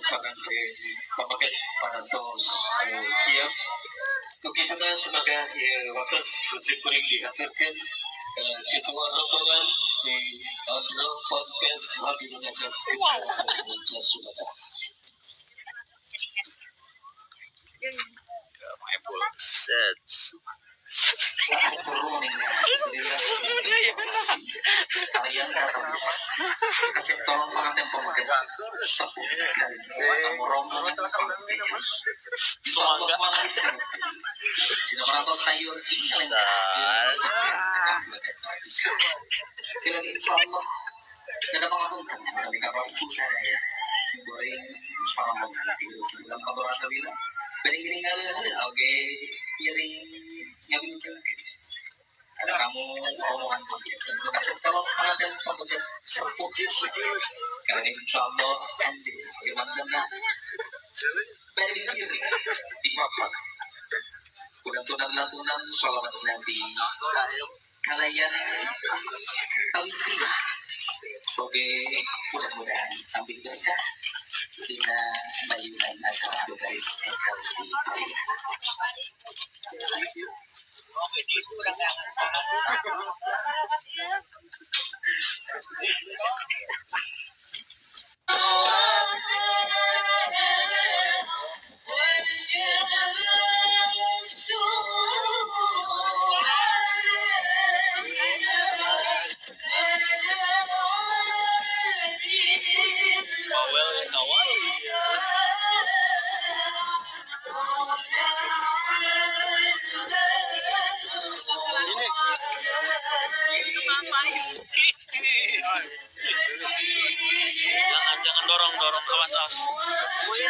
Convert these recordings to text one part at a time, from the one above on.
Panganten pameget parantos siap. Begitu semoga ya waktu kuring dihaturkeun ketua rombongan di Odro Podcast Hobi Mengajak Sudah. Set. Kalian kasih tolong pengantin pameget rombongan sayur insyaallah ada pangapunten ya goreng oge ngiring ngabincangkeun ada kamu omongan kasih kalau pengantin pameget sepuh karena insyaallah nanti bagaimana bari di bapak udah tunang-tunang sholawat Nabi kalian tahu oke, mudah-mudahan ambil berkah dina mayunan acara begaris di Bawel kawal. Ini. Jangan jangan dorong dorong, awas awas. Ini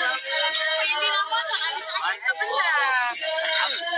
apa?